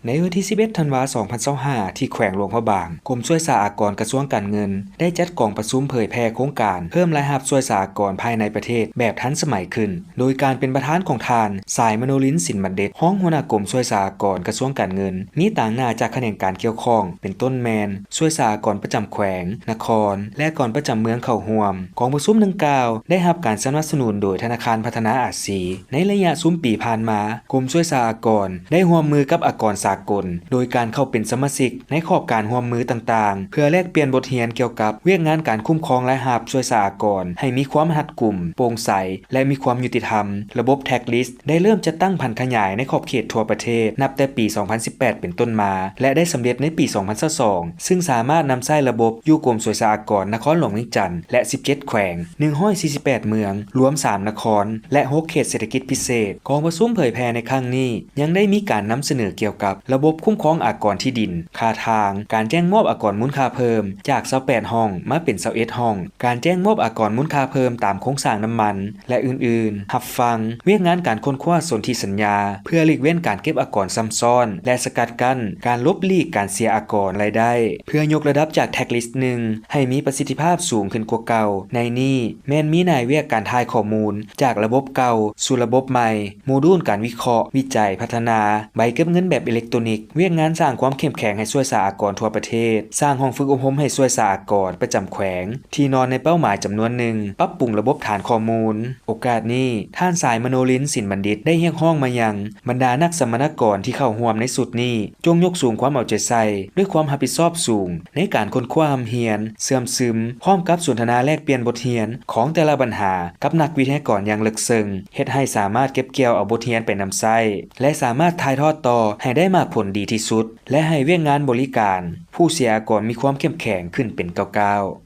ໃນວັນທີສິບເອັດ ທັນວາ ສອງພັນຊາວຫ້າ ທີ່ແຂວງຫຼວງພະບາງ, ກົມສ່ວຍສາອາກອນ ກະຊວງການເງິນ ໄດ້ຈັດກອງປະຊຸມເຜີຍແຜ່ໂຄງການເພີ່ມລາຍຮັບສ່ວຍສາອາກອນພາຍໃນປະເທດແບບທັນສະໄໝຂຶ້ນ, ໂດຍການເປັນປະທານຂອງທ່ານ ສາຍມະໂນລິນ ສິນບັນເດັດ, ຮອງຫົວໜ້າກົມສ່ວຍສາອາກອນ ກະຊວງການເງິນ, ມີຕາງໜ້າຈາກຂະແໜງການກ່ຽວຂ້ອງ ເປັນຕົ້ນແມ່ນ ສ່ວຍສາອາກອນປະຈຳແຂວງ, ນະຄອນ ແລະ ອາກອນປະຈຳເມືອງເຂົ້າຮ່ວມ. ກອງປະຊຸມດັ່ງກ່າວໄດ້ຮັບການສະໜັບສະໜູນໂດຍທະນາຄານພັດທະນາອາຊີ. ໃນໄລຍະຊຸມປີຜ່ານມາ, ກົມສ່ວຍສາອາກອນໄດ້ຮ່ວມມືກັບອາກອນສາກົນ ໂດຍການເຂົ້າເປັນສະມາຊິກໃນຂອບການຮ່ວມມືຕ່າງໆ ເພື່ອແລກປ່ຽນບົດຮຽນກ່ຽວກັບວຽກງານການຄຸ້ມຄອງລາຍຮັບສ່ວຍສາອາກອນໃຫ້ມີຄວາມຮັດກຸມ, ໂປ່ງໃສ ແລະ ມີຄວາມຍຸຕິທຳ. ລະບົບ Tax List ໄດ້ເລີ່ມຈັດຕັ້ງຜັນຂະຫຍາຍໃນຂອບເຂດທົ່ວປະເທດ ນັບແຕ່ປີສອງພັນສິບແປດເປັນຕົ້ນມາ ແລະ ໄດ້ສຳເລັດໃນປີສອງພັນຊາວສອງ ຊຶ່ງສາມາດນຳໃຊ້ລະບົບຢູ່ກົມສ່ວຍສາອາກອນນະຄອນຫຼວງວຽງຈັນ ແລະ ສິບເຈັດແຂວງ, ໜຶ່ງຮ້ອຍສີ່ສິບແປດເມືອງ, ລວມສາມນະຄອນ ແລະ ຫົກເຂດເສດຖະກິດພິເສດ. ກອງປະຊຸມເຜີຍແຜ່ໃນຄັ້ງນີ້ ຍັງໄດ້ມີການນຳສະເໜີກ່ຽວກັບລະບົບຄຸ້ມຄອງອາກອນທີ່ດິນ, ຄ່າທາງ, ການແຈ້ງມອບອາກອນມູນຄ່າເພີ່ມຈາກຊາວແປດຫ້ອງມາເປັນຊາວເອັດຫ້ອງ, ການແຈ້ງມອບອາກອນມູນຄ່າເພີ່ມຕາມໂຄງສ້າງນ້ຳມັນ ແລະ ອື່ນໆ, ຮັບຟັງວຽກງານການຄົ້ນຄວ້າສົນທິສັນຍາ ເພື່ອຫຼີກເວັ້ນການເກັບອາກອນຊ້ຳຊ້ອນ ແລະ ສະກັດກັ້ນການຫຼົບຫຼີກການເສຍອາກອນລາຍໄດ້ ເພື່ອຍົກລະດັບຈາກ Tax List ໜຶ່ງ ໃຫ້ມີປະສິດທິພາບສູງຂຶ້ນກວ່າເກົ່າ. ໃນນີ້ແມ່ນມີໜ່ວຍວຽກການຖ່າຍຂໍ້ມູນຈາກລະບົບເກົ່າສູ່ລະບົບໃໝ່, ໂມດູນການວິເຄາະ, ວິໄຈ, ພັດທະນາ, ໃບເກັບເງິນແບບອີເລັກໂຕນິກ, ວຽກງານສ້າງຄວາມເຂັ້ມແຂງໃຫ້ສ່ວຍສາອາກອນທົ່ວປະເທດ, ສ້າງຫ້ອງຝຶກອົບຮົມໃຫ້ສ່ວຍສາອາກອນປະຈຳແຂວງ, ທີ່ນອນໃນເປົ້າໝາຍຈຳນວນໜຶ່ງ, ປັບປຸງລະບົບຖານຂໍ້ມູນ. ໂອກາດນີ້, ທ່ານ ສາຍມະໂນລິນ ສິນບັນດິດ ໄດ້ຮຽກຮ້ອງມາຍັງບັນດານັກສຳມະນາກອນທີ່ເຂົ້າຮ່ວມໃນຊຸດນີ້ ຈົ່ງຍົກສູງຄວາມເອົາໃຈໃສ່ດ້ວຍຄວາມຮັບຜິດຊອບສູງ ໃນການຄົ້ນຄວ້າຮ່ຳຮຽນ, ເຊື່ອມຊຶມ, ພ້ອມກັບສົນທະນາແລກປ່ຽນບົດຮຽນຂອງແຕ່ລະບັນຫາກັບນັກວິທະຍາກອນຢ່າງເລິກເຊິ່ງ, ເຮັດໃຫ້ສາມາດເກັບກ່ຽວເອົາບົດຮຽນໄປນຳໃຊ້ ແລະ ສາມາດຖ່າຍທອດຕໍ່ໃຫ້ໄດ້ໝາກຜົນດີທີ່ສຸດ ແລະ ໃຫ້ວຽກງານບໍລິການຜູ້ເສຍອາກອນມີຄວາມເຂັ້ມແຂງຂຶ້ນເປັນກ້າວໆ.